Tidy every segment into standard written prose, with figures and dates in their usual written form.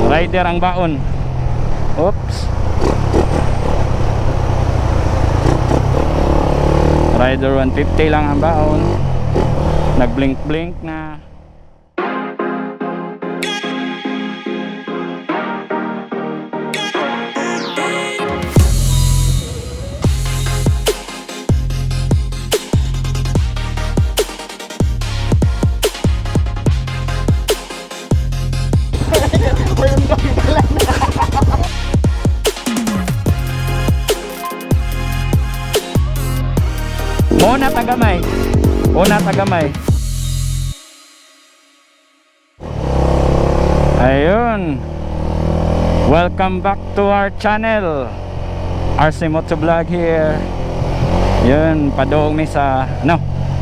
Rider ang baon. Oops. Rider 150 lang ang baon. Nag-blink blink na. Una tagamay. Una tagamay. Ayun. Welcome back to our channel. RC Moto Vlog here. Yun, padung mi sa ano,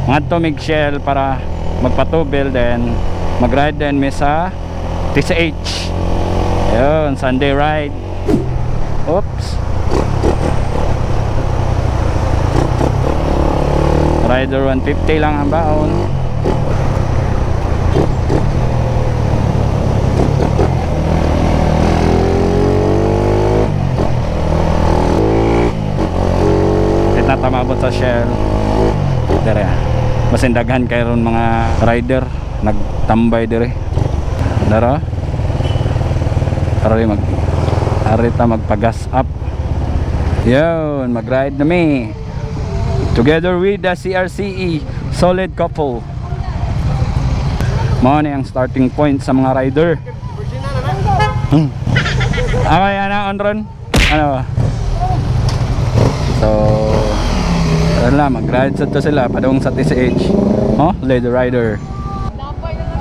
ngadto mig Shell para magpatubil, then mag-ride din mi sa TCH. Ayun, Sunday ride. Oops. Rider 150 lang ang baon. Kahit na tamabot sa Shell. Dere ah. Basin daghan kay ron mga rider nagtambay dire. Dara. Ari mag ari ta magpagas up. Yun, mag-ride na mi. Together with the CRCE solid couple. Mao ni ang starting point sa mga rider. Okay, ana on ron. Ano ba? So, ano lang, mag-ride sa to sila padung sa TCH. Oh, lady rider.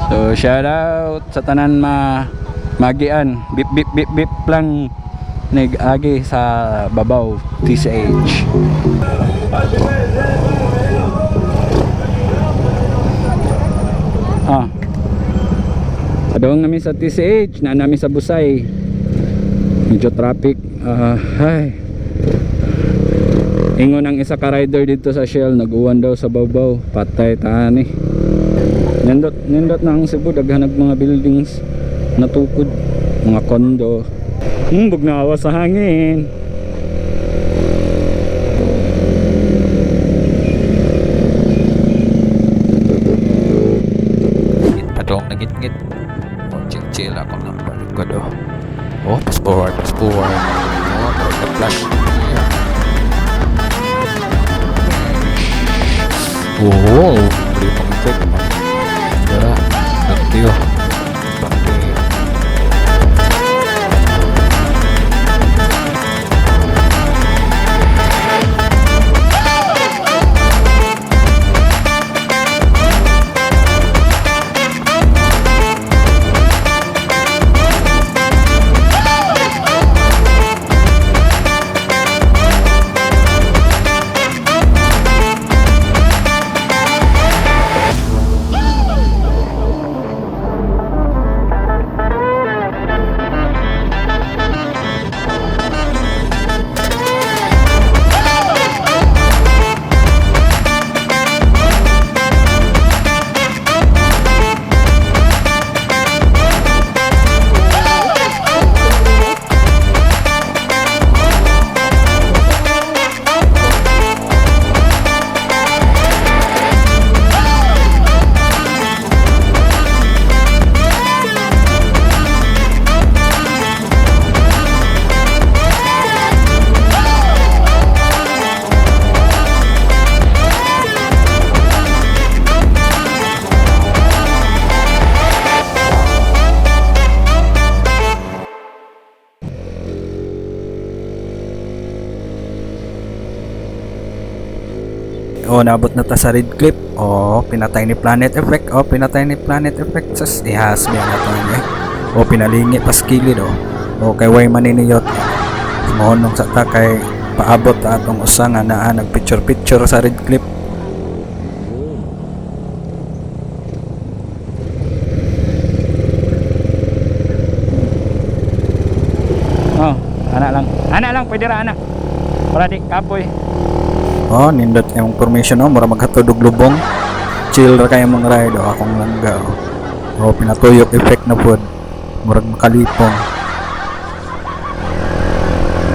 So, shout out sa tanan ma magian. Bip bip bip bip lang nag-agi sa babaw TCH. Ah. Padung namin sa TCH, na namin sa Busay. Medyo traffic. Ah, ay. Ingon ang isa ka rider dito sa Shell, nag-uwan daw sa babaw. Patay tani. Nindot, nindot na ang Cebu, daghan og mga buildings natukod, mga kondo. Bugnawa sa hangin. Padong nagitngit. Oh, chill chill ako ng balikod oh. Oh, pass forward, pass forward. Oh, the flash. Oh, beri pang effect man. Dara, ganti oh. Ganti. Oh, naabot na ta sa red clip. Oh, pinatay ni Planet Effect. Oh, pinatay ni Planet Effect. Sas, ihas biya na to eh. Oh, pinalingi pas kilid oh. Oh, kay way maniniyot. Mohonong sa ta kay paabot ta atong usa nga naa nag picture picture sa red clip. Oh, ana lang. Ana lang, pwede ra ana. Para di kapoy. Oh, nindot yung formation oh, mura maghatod og lubong. Chill ra kayo mga ride oh, akong langga oh. Oh, pinatuyok effect na pod. Murag makalipong.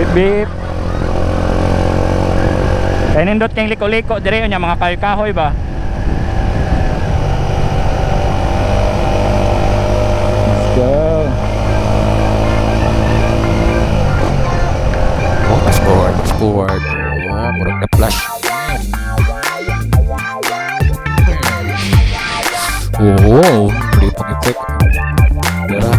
Beep beep. Kay nindot kay liko-liko dire nya mga kahoy-kahoy ba. Let's go. Oh, fast forward, fast forward. Oh, murag na flash. Oh, pwede pang effect. Dara.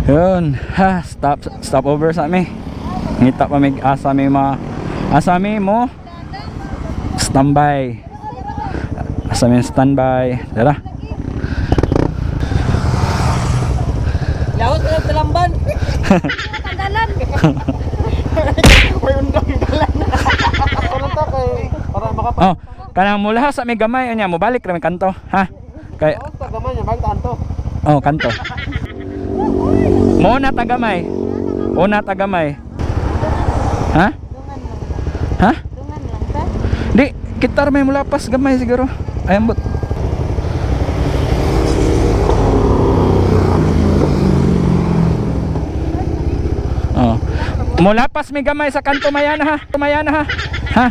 Yun, ha, stop stop over sa mi. Ngita pa mig asa mi ma asa mi mo standby. Asa mi standby. Dara. Lahos ka ng talamban. Tanggalan. May undang dalan. Ano ta kay para makapa Oh, kanang mula sa mi gamay unya mo balik ra mi kanto, ha? Kay ta gamay niya balik anto. Oh, kanto. Mo na tagamay. Una tagamay. Ha? Ha? Dungan lang ta. Di, kita may mulapas gamay siguro. Ay, ambot. Oh. Mulapas mi gamay sa kanto mayana ha. Mayana ha. Ha?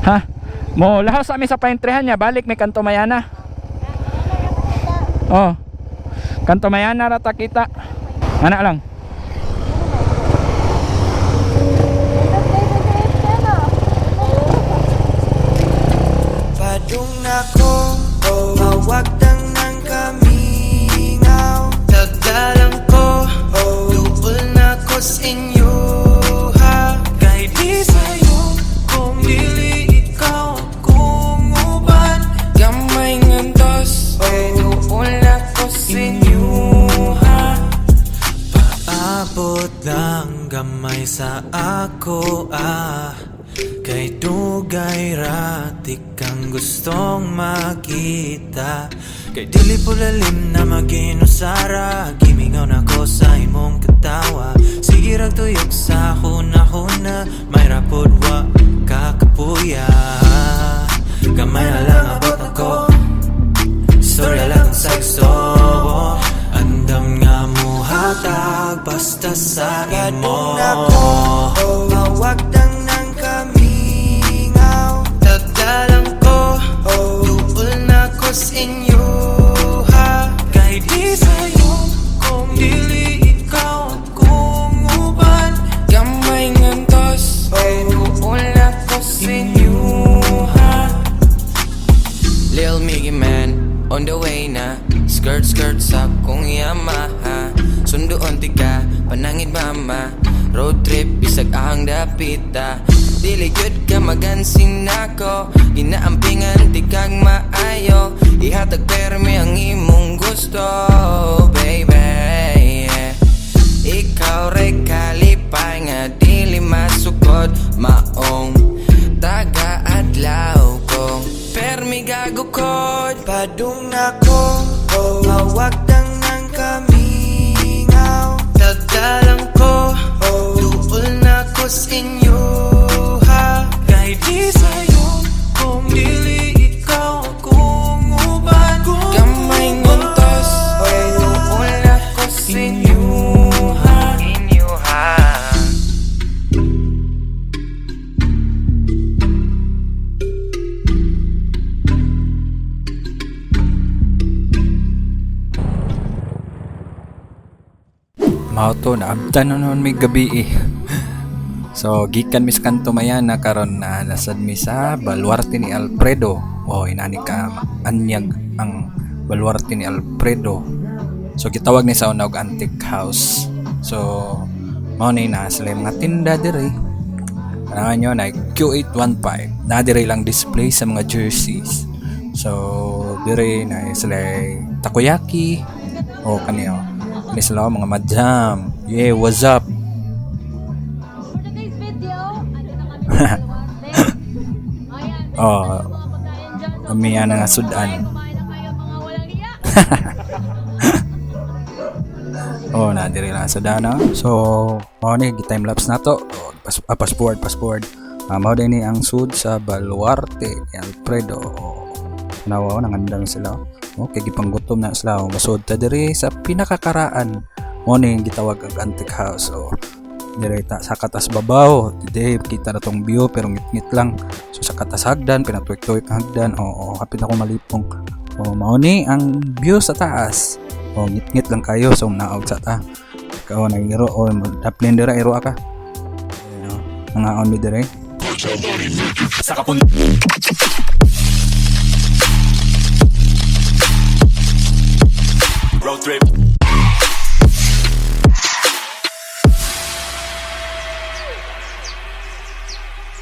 Ha? Mo lahaw sa mi sa paintrehan niya, balik mi kanto mayana. Oh. Kanto mayana ra ta kita. Ana lang. Padung nako, oh, mawagtang ng kamingaw. Tagalang ko, oh, duol na ko sa inyo ha. Kahit di sa'yo, kung dili ikaw akong uban. Gamay ngantos, oh, duol na ko sa inyo ha. Paabot lang gamay sa ako ah. Kay dugay rati kang gustong makita. Kay dili po lalim na maginusara. Gimingaw na ko sa imong katawa. Sige rag tuyok sa huna-huna. May rapod wa kakapuya. Gamay na lang abot ako. Storya lang sa gusto. Andam nga muhatag basta sa imo. Mawagtang ng kamingaw. Tagalang ko, duol na ko sa inyo ha. Kahit di sa'yo, kung dili ikaw akong uban. Gamay ngantos, duol na ko sa inyo ha. Lil Miggy man, on the way na. Skirt skirt sa kong Yamaha. Sunduon tika, panangit mama. Road trip, bisag ahang dapita. Dili good ka magansin nako. Ginaampingan tikag maayo. Ihatag permi ang imong gusto, baby, yeah. Ikaw ray kalipay nga dili masukod. Maong taga-adlaw ko. Permi gagukod. Padung nako, oh, mawagtang ng kamingaw. Tagalang ko, oh, duol na Mao to, naabtan na noon may gabi eh. So, gikan mi sa Kanto Mayana, karon na nasad mi sa Baluarte ni Alfredo. Oh, inani ka anyag ang Baluarte ni Alfredo. So, gitawag ni sa una og Antique House. So, mao ni na sila yung mga tinda diri. Kailangan nyo na Q815. Na diri lang display sa mga jerseys. So, diri na sila takoyaki. O kaniyo. Kani sila mga madam. Yeah, what's up? For today's video, andito kami sa Baluarte. Ayan, Oh, mga pagkain dyan. So, kami yan nga sudan. Kumain na kayo, mga walang hiya. Oh, na diri lang sa dana. So, mao ni time lapse na to. Oh, pas forward, pas forward. Mao din ni ang sud sa Baluarte ni Alfredo. Oh, nawa nangandam sila. Okay, gipanggutom na sila. Oh, masud ta diri sa pinakakaraan. Mao ni gitawag ang Antique House. So, dire ta sa katas babaw. Dide kita na tong view pero ngit-ngit lang. So sa katas hagdan, pinatuwik-tuwik ang hagdan. Oo, oh, hapit ako malipong. Oh, mao ni ang view sa taas. Oh, ngit-ngit lang kayo so naog sa ta. Ikaw nang iro o daplin dira iro ka. Ayan, oh. Nangaon mi dire. Road trip.